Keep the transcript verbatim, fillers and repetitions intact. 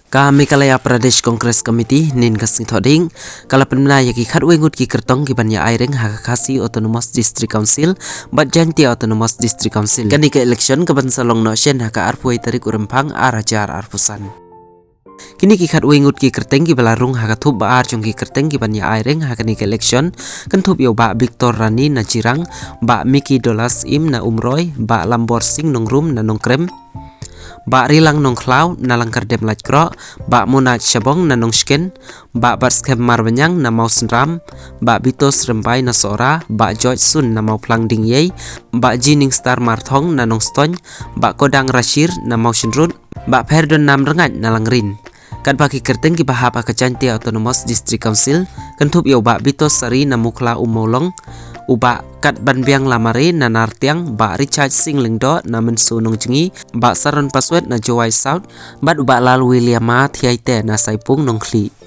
Ka Meghalaya Pradesh Congress Committee hynnin ka sngi Thohdieng ka la pynbna ïa ki khatwei ngut ki kyrtong ki ban ïa ai reng ha ka Khasi Autonomous District Council bad Jaintia Autonomous District Council. Kane ka election ka ban sa long noh shen ha ka arphew tarik u Rymphang ar hajar arphew san. Kine ki khatwei ngut ki kyrteng ki ba la rung ha ka thup ba ar jong ki kyrteng ki ban ïa ai reng ha kane ka election, kynthup ïa u Bah Victor Rani na Jirang, Bah Mickey Dolas Im na Umroi, Bah Lambor Singh Nongrum na Nongkrem, Bah Rilang Nongkhlaw na Langkyrdem Laitkroh, Bah Monaj Shabong na Nongshken, Bah Batskhem Marbaniang na Mawsynram, Bah Bitos Rymbai na Sohra, Bah George Sun na Mawphlang Dingïei, Bah Jiningstar Marthong na Nongstoiñ, Bah Kodang Rashir na Mawshynrut, Bah Pherdon Namrngaid na Langrin. Katba ki kyrteng ki ba hap ha ka Jaintia Autonomous District Council, kynthup ïa u Bah Bitos Sari na Mukhla Ummawlong, u Bah Katbanbiang Lamare na Nartiang, Bah Richard Singh Lyngdoh na Mynso Nongjngi, Bah Saron Paswet na Jowai South, bad u Bah Lal Williama Thiaite na Saipung Nongkhlieh.